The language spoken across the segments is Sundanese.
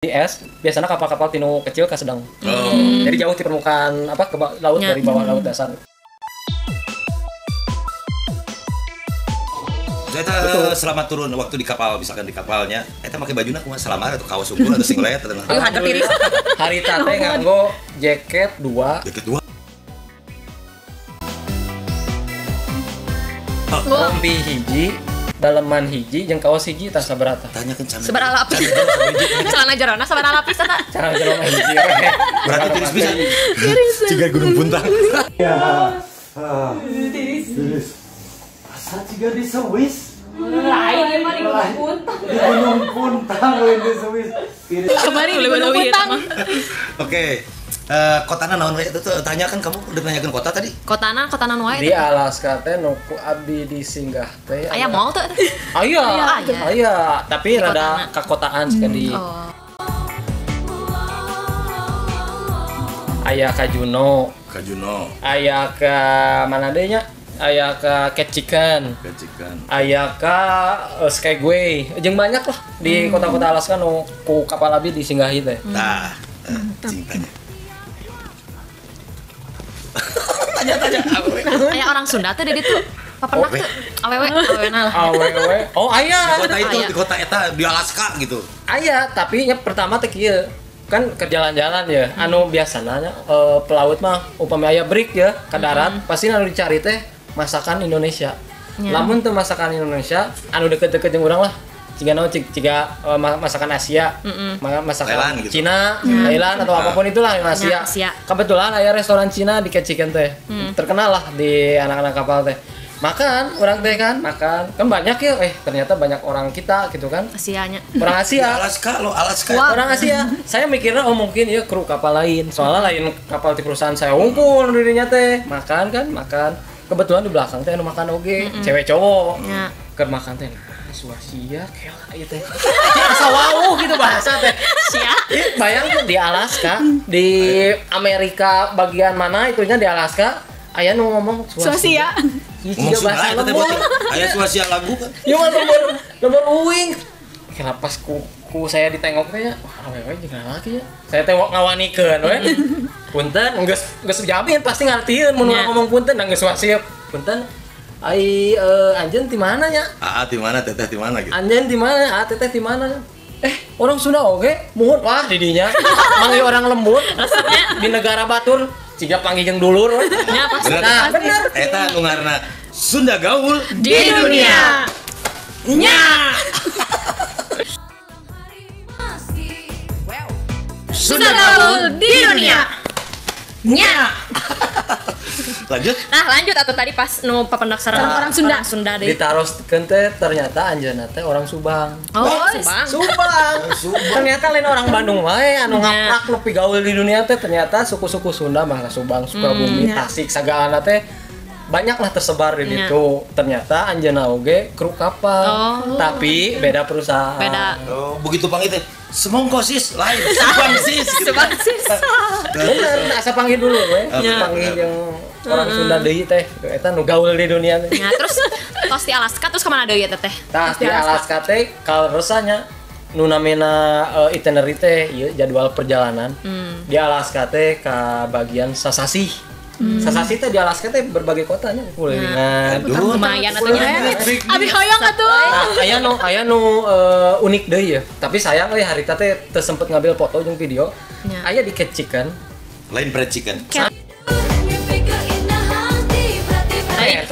Di es biasanya kapal-kapal tinu kecil ke sedang. Oh. Jadi jauh di permukaan apa ke laut Ya. dari bawah laut dasar. Saya selama turun waktu di kapal, misalkan di kapalnya, eta make bajuna kumaha, salamar atau kaos unggul atau singlet atau Ayo hadap tiris. Harita teh nganggo jaket 2, jaket 2. Rompi hiji, daleman hiji, jeung kaos hiji tas sabarata. Tanyakeun sana. Sabaraha lapis. Celana jerona sabaraha lapis eta? Celana jerona hiji we. Berarti tiris bisa. Ciga Gunung Puntang. Ya. Tiris. Asa ciga di Swiss. Lain mah di Gunung Puntang. Di Gunung Puntang lain di Swiss. Tiris. Kemarin leuwih eta mah. Oke. Kotana naon we itu tuh tanyakan, kamu udah nanyakeun kota tadi? Kotana wae. Di Alaska teh nu ku abdi disinggah teh. Aya mall teu? Aya. Aya, tapi rada kakotaan sekali. Oh. Aya ka Juneau. Ka Juneau. Aya ka mana deui nya? Aya ka Ketchikan. Ketchikan. Aya ka Skagway. Jeung banyak lah di kota-kota Alaska nu ku kapal abdi disinggahi teh. Tah, cintanya. Tanya-tanya. Aya orang Sunda teh di ditu. Papenak teh awewe, awewena lah. Awewe. Oh, aya. Di kota itu, di kota eta di Alaska gitu. Aya, tapi nya pertama teh kieu. Kan ke jalan-jalan ya, anu biasana nya pelaut mah upami aya break ya ke darat, pasti anu dicari teh masakan Indonesia. Lamun teu masakan Indonesia, anu deket-deket jeung urang lah. Ciga naon ciga masakan Asia, masakan Thailand gitu. Cina, Thailand atau apapun itulah yang Asia. Kebetulan aya restoran Cina di Ketchikan teh. Terkenal lah di anak-anak kapal teh. Makan, orang teh kan, makan. Kan banyak ya, ternyata banyak orang kita gitu kan. Asianya. Orang Asia. Di Alaska loh, Alaska. Wow. Orang Asia. Saya mikirnya oh mungkin ya kru kapal lain. Soalnya lain kapal di perusahaan saya unggul dirinya teh. Makan kan, makan. Kebetulan di belakang teh anu makan oge, cewek cowok. Ya. Keur makan teh. Suasia kela ieu teh. Asa wauh gitu bahasa teh. Sia. Bayangkeun di Alaska, di Amerika bagian mana itunya di Alaska, aya nu ngomong Suasia. Ngomong bahasa lembur. Aya Suasia lagu kan. Ieu mah lembur uing. Kela pas ku saya ditengok teh nya, wah awewe jeung lalaki nya. Saya teh ngawanikeun we. Punten geus jamin pasti ngartieun mun urang ngomong punten da geus Suasia. Punten. Ai anjeun ti mana nya? Aa ti mana, teteh ti mana gitu. Anjeun ti mana? Aa teteh ti mana? Orang Sunda oge, muhun wah di dinya. Manggil orang lembur di negara batur, ciga panggil jeung dulur. Nya pasti. Nah, bener. Eta nu ngaranna Sunda gaul di dunia. Nya. Sunda gaul di dunia. Nya. Lanjut. Nah, lanjut atau tadi pas nu papendak sareng orang Sunda. Sunda deui. Ditaroskeun teh ternyata anjeunna teh orang Subang. Oh, Subang. Subang. Ternyata lain orang Bandung wae anu ngaprak lebih gaul di dunia teh, ternyata suku-suku Sunda mah Subang, Sukabumi, Tasik, sagalana teh banyaklah tersebar di ditu. Ternyata anjeunna oge kru kapal. Oh. Tapi beda perusahaan. Beda. Oh, begitu panggil teh semongko sis lain Subang sis gitu. Subang sis. Bener, asa panggil dulu we. Panggil yang orang Sunda deui teh. Eta nu gaul di dunia teh. Nah, terus tos di Alaska terus kemana deui eta teh? Tah di Alaska teh kaleresannya nu namina itinerary teh ieu jadwal perjalanan. Di Alaska teh ka bagian Sasasi. Sasasi teh di Alaska teh berbagai kotanya kulilingan. Aduh, lumayan atuh nya. Abi hoyong atuh. Nah, aya nu unik deui ya. Tapi sayang euy harita teh teu sempet ngambil foto jeung video. Aya di Ketchikan. Lain fried chicken.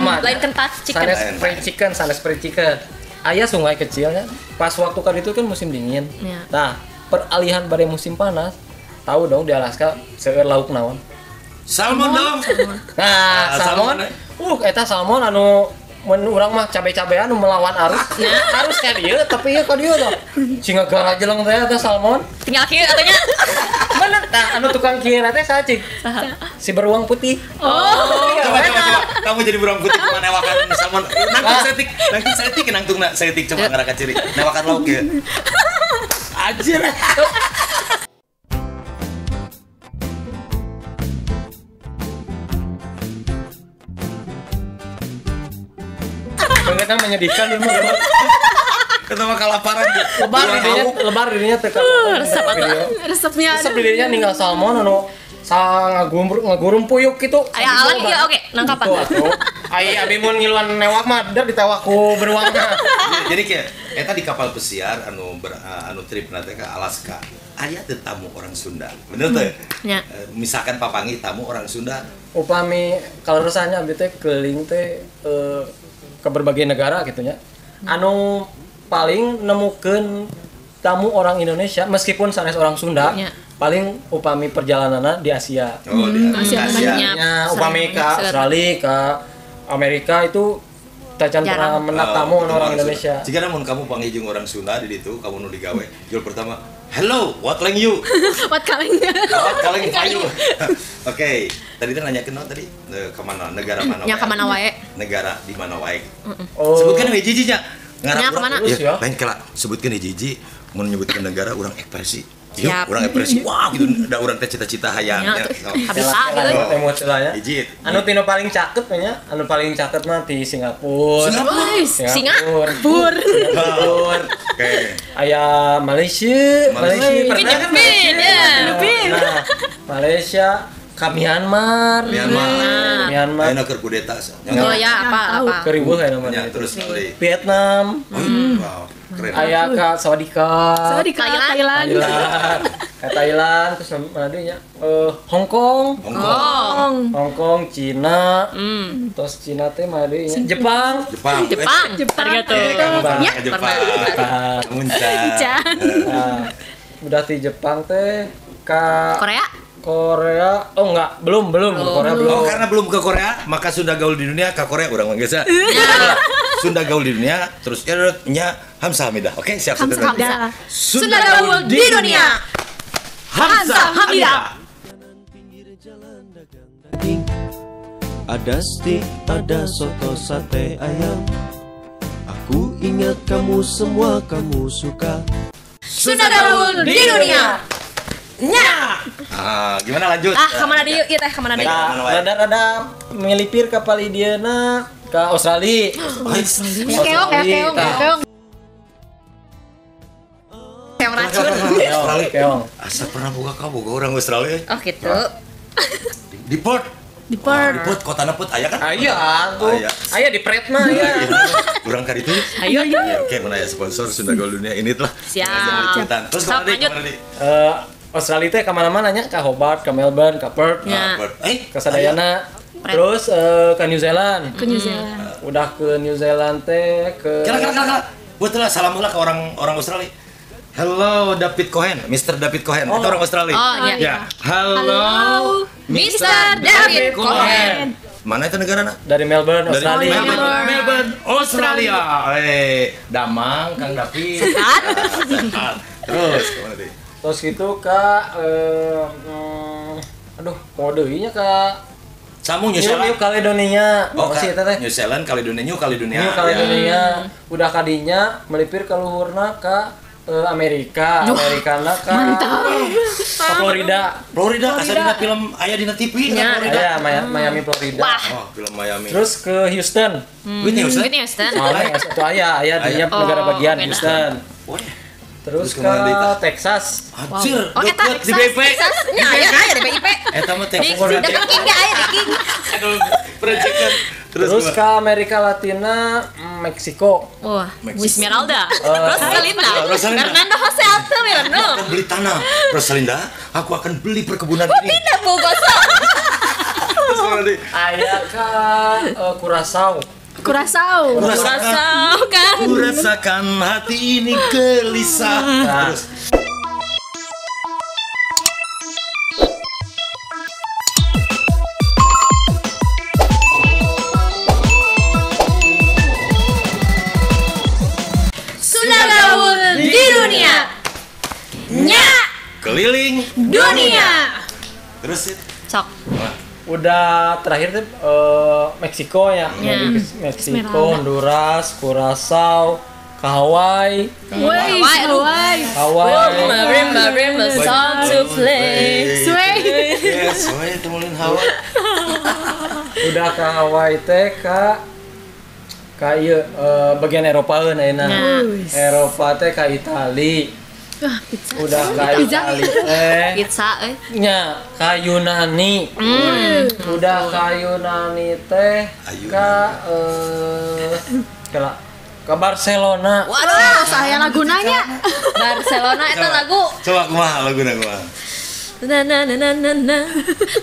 Lain Kentucky chicken. Sanes fried chicken, sanes fried chicken. Aya sungai kecilnya. Pas waktu kan itu kan musim dingin. Nah, peralihan pada musim panas, tahu dong di Alaska seueur lauk naon? Salmon dong. Nah, salmon. Eta salmon anu mun urang mah cabe-cabean nu melawan arus. Arus ka dieu tapi ieu ka dieu tah. Cing ngagarajeleng teh eta salmon. Tinggal kieu atuh nya. Bener tah anu tukang kieu teh saha cing? Si beruang putih. Oh. Coba. Kamu jadi beruang putih kumaha newakan salmon. Nangtung saeutik nangtungna saeutik coba ngaraka ciri. Newakan lauk ieu. Anjir. Ternyata menyedihkan ya mah. Ketemu kalaparan. Lebar dirinya teh resep resepnya. Resep dirinya ninggal salmon anu ngagurum puyuk gitu. Aya alat ieu oke nangkapan. Ai abi mun ngiluan newak mah der ditewak ku beruangna. Jadi kayak eta di kapal pesiar anu anu trip na teh ka Alaska. Aya teh tamu orang Sunda. Bener teh? Nya. Misalkan papanggih tamu orang Sunda. Upami kalau rasanya abdi teh keliling teh ke berbagai negara gitu nya. Anu paling nemukeun tamu orang Indonesia meskipun sanes orang Sunda. Ya. Paling upami perjalananna di Asia. Oh, di Asia. Nya, upami ke Australia, ke Amerika itu tacan pernah menak tamu orang Indonesia. Jika namun kamu panggil jeung orang Sunda di ditu, kamu nu digawe. Jul pertama, "Hello, what lang you?" What kaleng? What kaleng payu. Oke, tadi teh nanyakeun naon tadi? Ke mana? Negara mana? Nya ka mana wae? Negara di mana wae? Oh. Sebutkan hiji-hiji nya. Nya ka mana? Ya, lain kala sebutkan hiji-hiji mun nyebutkeun negara urang ekspresi. Yuk, orang ekspresi wah gitu, ada orang teh cita-cita hayangnya. Bisa gitu. Emosionalnya. Anu tino paling cakep nya, anu paling cakep mah di Singapura. Singapura. Oke. Aya Malaysia, Malaysia pernah kan Malaysia. Nah, Malaysia, ka Myanmar. Myanmar. Ayeuna keur kudeta. Oh ya, apa? Keribuh aya namanya. Terus Vietnam. Wow. Keren. Aya ka Sawadika. Thailand. Ka Thailand terus mana deui nya? Hong Kong. Hong Kong, Cina. Terus Cina teh mana deui nya? Jepang. Arigato. Ya, Jepang. Muncan. Udah di Jepang teh ka Korea. Oh enggak, belum ke Korea belum. Oh, karena belum ke Korea, maka Sunda gaul di dunia ke Korea urang mah geus. Sunda gaul di dunia, terus nya Hamzah Hamidah. Oke, siap Hamzah. Sunda gaul di dunia. Hamzah Hamidah. Ada steak, ada soto sate ayam. Aku ingat kamu semua, kamu suka. Sunda gaul di dunia. Nya. Gimana lanjut? Kemana deui ieu teh, kemana deui? Rada-rada melipir ka palidieuna ke Australia. Keong. Keong racun. Australia keong. Asa pernah boga ka boga orang Australia. Oh gitu. Di Perth. Di Perth, kotana Perth aya kan? Aya tuh. Aya di Perth mah aya. Urang ka ditu. Ayo. Oke, mana ya sponsor Sunda Gaul Dunia ini telah. Siap. Terus kemana deui? Australia teh kemana-mana nya, ke Hobart, ke Melbourne, ke Perth, ke Sadayana, terus ke New Zealand. Ke New Zealand. Udah ke New Zealand teh ke. Kala. Buat lah salam lah ke orang Australia. Hello David Cohen, Mr. David Cohen, itu orang Australia. Oh iya. Ya. Hello Mr. David Cohen. Mana itu negara nak? Dari Melbourne, Australia. Melbourne, Australia. Damang, Kang David. Sehat. Terus kemana teh? Terus gitu ke aduh, kode nya ke Samu New Zealand. New Caledonia. Oh, sih eta teh. New Zealand, Caledonia, New Caledonia. New Caledonia. Udah kadinya melipir ke luhurna ke Amerika, Amerikana ke ke Florida. Florida, asa dina film aya dina TV Ya. Florida. Aya Miami, Florida. Wah. Oh, film Miami. Terus ke Houston. Whitney Houston. Whitney Houston. Soalnya itu aya dinya negara bagian Houston. Oh, Terus ke Texas. Anjir, Oh, eta deket di BP. Texas. Nya aya di BIP. Eta mah Texas. Di dekat King ge aya di King. Aduh, proyekan. Terus ke Amerika Latina, Meksiko. Wah, Meksiko. Esmeralda. Rosalinda. Rosalinda. Fernando Jose Altamirano. Aku akan beli tanah. Rosalinda, aku akan beli perkebunan ini. Tidak bogoso. Terus mana deui? Aya ke Curaçao. Curaçao. Curaçao kan. Kurasakan hati ini gelisah. Terus Sunda gaul di dunia. Nya keliling dunia. Terus Sok. Udah terakhir tuh Meksiko ya. Ya. Meksiko, Honduras, Curaçao, ke Hawaii. Hawaii. Hawaii. Remember song to play. Sway. Yes, sway temuin Hawaii. Udah ke Hawaii teh ke Ka ieu bagian Eropaeun ayeuna. Eropa teh ka Itali. Wah, pizza. Udah ka Itali teh. Pizza euy. Nya ka Yunani. Udah ka Yunani teh ka ke Barcelona. Waduh, saya lagunanya. Barcelona eta lagu. Coba kumaha laguna kumaha? Na na na na na na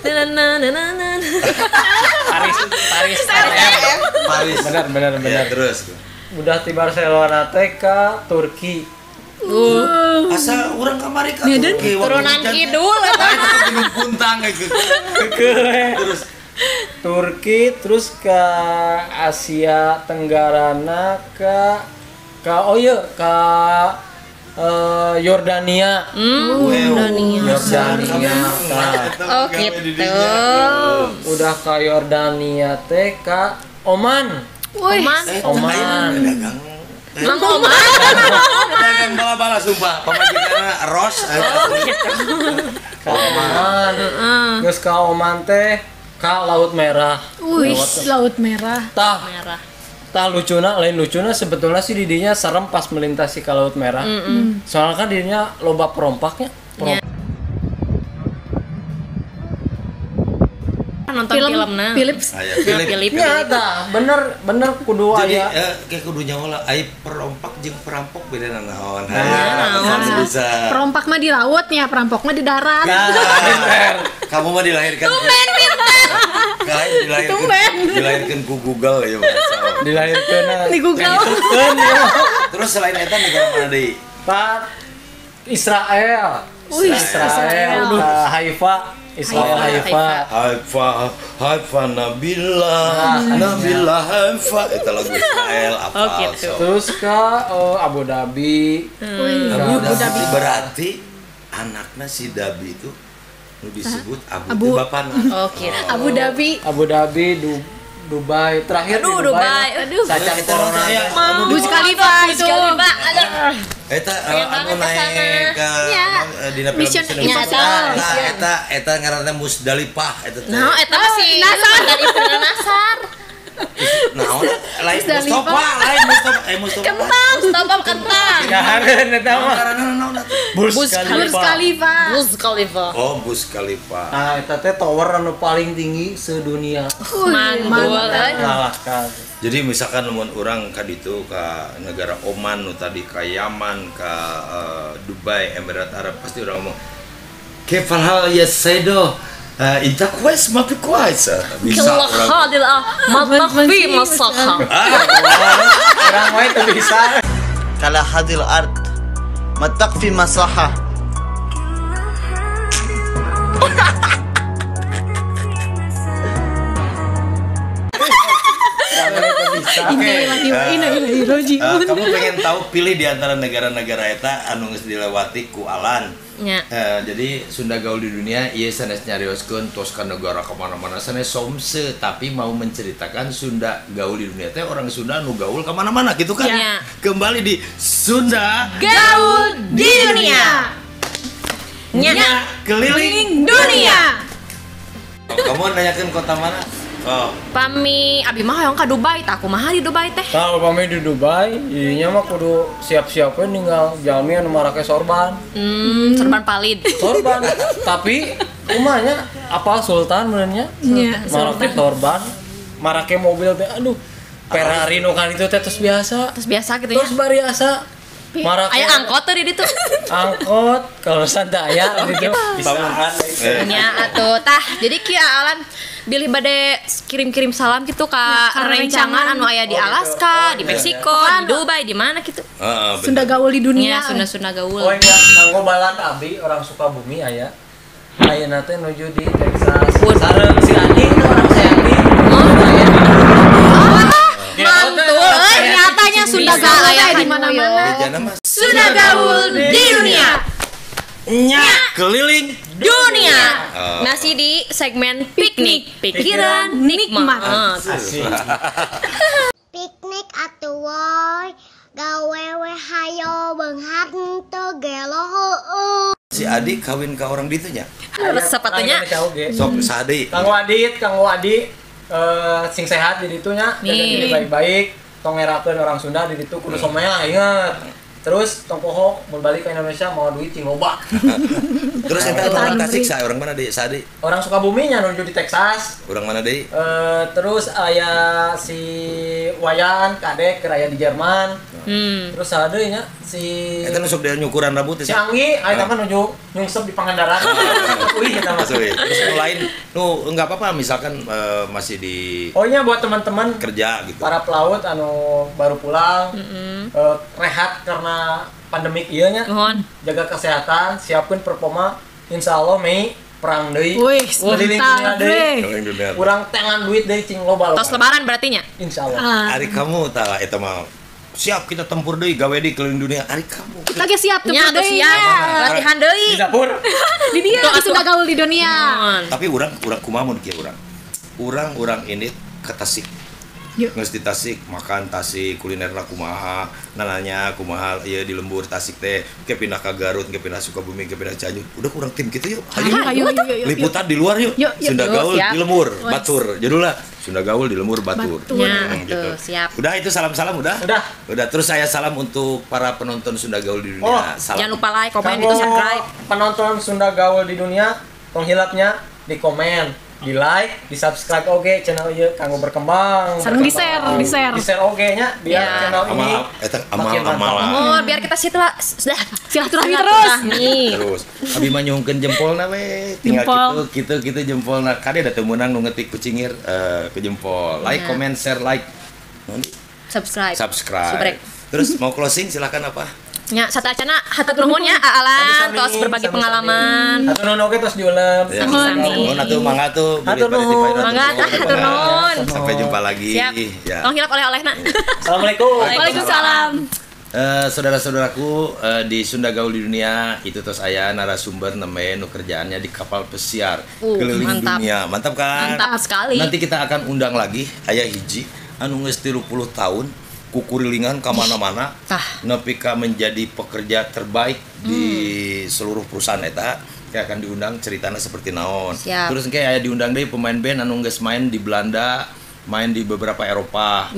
na na na na na. Paris. Paris. Benar. Ya, terus. Udah di Barcelona teh ka Turki. Asa urang kamari ka Turki. Turunan kidul eta mah. Gunung Puntang gitu. Terus Turki terus ke Asia Tenggarana ke Yordania. Yordania. Oh gitu. Udah ke Yordania teh ke Oman. Oman. Mang Oman. Dagang bala-bala sumpah. Pamajikanna Ros. Ke Oman. Terus ke Oman teh ke Laut Merah. Wih, Laut Merah. Tah. Tah lucuna, lain lucuna sebetulnya sih didinya serem pas melintasi ke Laut Merah. Soalnya kan didinya loba perompaknya. Nonton filmna. Philips. Philip. Ya tah, bener kudu aya. Jadi kayak kudu nyawa lah, ai perompak jeung perampok beda naon. Nah, bisa. Perompak mah di lautnya, perampok mah di darat. Nah, kamu mah dilahirkan. Tumben pinter. Dilahirkan ku Google ya, dilahirkan di Google. Terus selain eta negara mana deui? Pak Israel. Israel. Haifa. Israel Haifa. Haifa Nabila, Nabila Haifa itu lagu Israel apa? Oh, gitu. Terus ke Abu Dhabi. Abu Dhabi berarti anaknya si Dhabi itu disebut Abu bapana. Oh, gitu. Abu Dhabi. Abu Dhabi, Dubai. Terakhir di Dubai. Aduh. Sacan corona. Burj Khalifa itu. Eta anu naik ka dina film Mission Impossible. Eta eta ngaranna Musdalifah eta teh. Nah, eta mah si Nasar dari Nasar. Naon? Lain Mustafa, lain Mustafa, Mustafa. Kentang, Mustafa kentang. Ngaran eta mah. Ngaranna naon atuh? Burj Khalifa. Burj Khalifa. Oh, Burj Khalifa. Nah, eta teh tower anu paling tinggi sedunia. Mantul euy. Ngalahkan. Jadi misalkan lamun urang ka ditu ka negara Oman nu tadi ka Yaman ka Dubai, Emirat Arab pasti urang ngomong kefal hal ya saido inta kuais ma fi kuais bisa urang ma takfi masakha. Urang wae teu bisa. Kala hadil ard ma takfi masaha. Oke, kamu pengen tahu pilih di antara negara-negara eta anu geus dilewati ku Alan. Ya. Jadi Sunda Gaul di dunia ieu sanes nyarioskeun tos ka negara kemana-mana sanes somse tapi mau menceritakan Sunda Gaul di dunia teh orang Sunda anu gaul kemana-mana gitu kan. Ya. Kembali di Sunda Gaul di dunia. Nya keliling dunia. Oh, kamu nanyakeun kota mana? Oh. Pami abi mah hoyong ka Dubai, tah kumaha di Dubai teh? Tah pami di Dubai, ieu mah kudu siap-siapkeun ninggal jalmi anu marake sorban. Sorban palid. Sorban. Tapi kumanya apal sultan benernya? Iya, marake sorban, marake mobil teh aduh. Ferrari nu kan itu teh terus biasa. Terus biasa gitu ya. Terus bari asa. Marake aya angkot teh di ditu. Angkot kalau santai aya gitu. Bisaan. Nya atuh tah. Jadi kieu Alan bilih bade kirim-kirim salam gitu ka rencangan anu aya di Alaska, di Meksiko, di Dubai, di mana gitu. Sunda Gaul di dunia. Nya Sunda Gaul. Oh iya, kanggo balan abi orang Sukabumi aya. Ayeuna teh nuju di Texas. Sareng si Adi orang Sayati. Mantul euy, nyatanya Sunda Gaul aya di mana-mana. Sunda Gaul di dunia. Nya keliling dunia. Masih di segmen piknik pikiran nikmat. Piknik atuh woy gawe we hayo beunghar teu gelo heueuh. Si Adi kawin ka orang ditu nya. Sepatunya. Sok Sadi. Kang Wadit, Kang Wadi sing sehat jadi itunya, jaga diri baik-baik. Tong ngerakeun orang Sunda di ditu kudu somea ingat. Terus tong poho mun balik ke Indonesia mau duit cing loba. Terus eta orang Tasik saha orang mana deui? Saha deui? Orang Sukabumi nya nuju di Texas. Orang mana deui? Terus aya si Wayan kadek keur aya di Jerman. Terus saha deui nya si eta nu sok nyukuran rambut si Anggi aya mah nuju nyungsep di Pangandaran. Wih eta mah. Terus nu lain nu enggak apa-apa misalkan masih di oh nya buat teman-teman kerja gitu. Para pelaut anu baru pulang rehat karena pandemik ieu nya. Jaga kesehatan, siapkeun performa, insyaallah Mei perang deui. Keliling dunia deui. Urang tengan duit deui cing loba. Tos lebaran berarti nya? Insyaallah. Ari kamu tah eta mah siap kita tempur deui gawe deui keliling dunia. Ari kamu. Kita ge siap tempur deui. Latihan deui. Di dapur. Di dia di Sunda Gaul di dunia. Tapi urang kumaha mun kieu urang. Urang ini ke Tasik. Geus di Tasik, makan Tasik, kulinerna kumaha, nananya kumaha ieu di lembur Tasik teh, ke pindah ka Garut, ke pindah Sukabumi, ke pindah Cianjur. Udah kurang tim gitu yuk. Ayo, liputan di luar yuk. Sunda Gaul di lembur, Batur. Judulnya Sunda Gaul di lembur Batur. Ya, gitu. Siap. Udah itu salam-salam udah? Udah. Terus saya salam untuk para penonton Sunda Gaul di dunia. Oh, salam. Jangan lupa like, komen, itu subscribe. Penonton Sunda Gaul di dunia, tong hilapnya di komen, di like, di subscribe oke channel ieu kanggo berkembang. Sareng di share, di share. Di share oge nya biar channel ini makin mantap. Oh, biar kita sudah silaturahmi terus. Terus. Abi mah nyuhunkeun jempolna we, tinggal kitu kitu jempolna. Kade da teu meunang nu ngetik kucingir ke jempol. Like, comment, share, like. Subscribe. Subscribe. Terus mau closing silakan apa? Nya satacana hatur nuhun nya Aalan tos berbagi pengalaman. Hatur nuhun oge tos diulem. Sami-sami. Nuhun atuh mangga tuh. Hatur nuhun. Mangga tah hatur nuhun. Sampai jumpa lagi. Siap. Ya. Tong hilap oleh-olehna. Assalamualaikum. Waalaikumsalam. Saudara-saudaraku di Sunda Gaul di dunia itu tos aya narasumber namanya nu kerjaannya di kapal pesiar keliling mantap. Dunia. Mantap kan? Mantap sekali. Nanti kita akan undang lagi aya hiji anu geus 30 tahun kukurilingan ka mana-mana nepi ka menjadi pekerja terbaik di seluruh perusahaan eta kayak akan diundang ceritanya seperti naon. Siap. Terus kayak aya diundang deui pemain band anu geus main di Belanda, main di beberapa Eropa,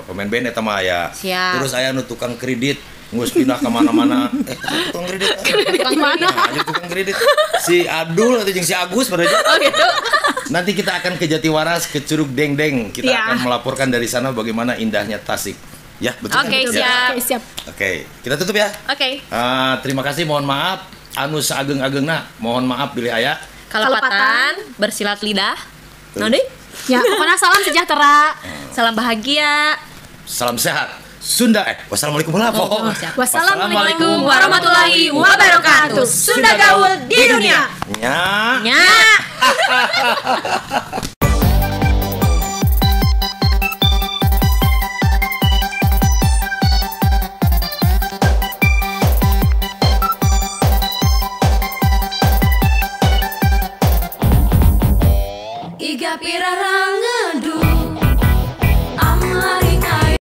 pemain band eta mah aya. Terus aya nu tukang kredit geus pindah ka mana-mana. Tukang kredit. Kredit mana? Nah, tukang kredit. Si Abdul atau jeung si Agus pada oh gitu. Nanti kita akan ke Jatiwaras, ke Curug Dengdeng. Kita akan melaporkan dari sana bagaimana indahnya Tasik. Ya, betul. Oke, siap. Oke, siap. Oke, kita tutup ya. Oke. Terima kasih, mohon maaf anu saageng-agengna, mohon maaf bilih aya kalepatan, bersilat lidah. Naon deui? Ya, pokoknya salam sejahtera, salam bahagia, salam sehat. Sunda wassalamualaikum warahmatullahi wabarakatuh. Wassalamualaikum warahmatullahi wabarakatuh. Sunda Gaul di dunia. Nya. Nya. Iga pirarang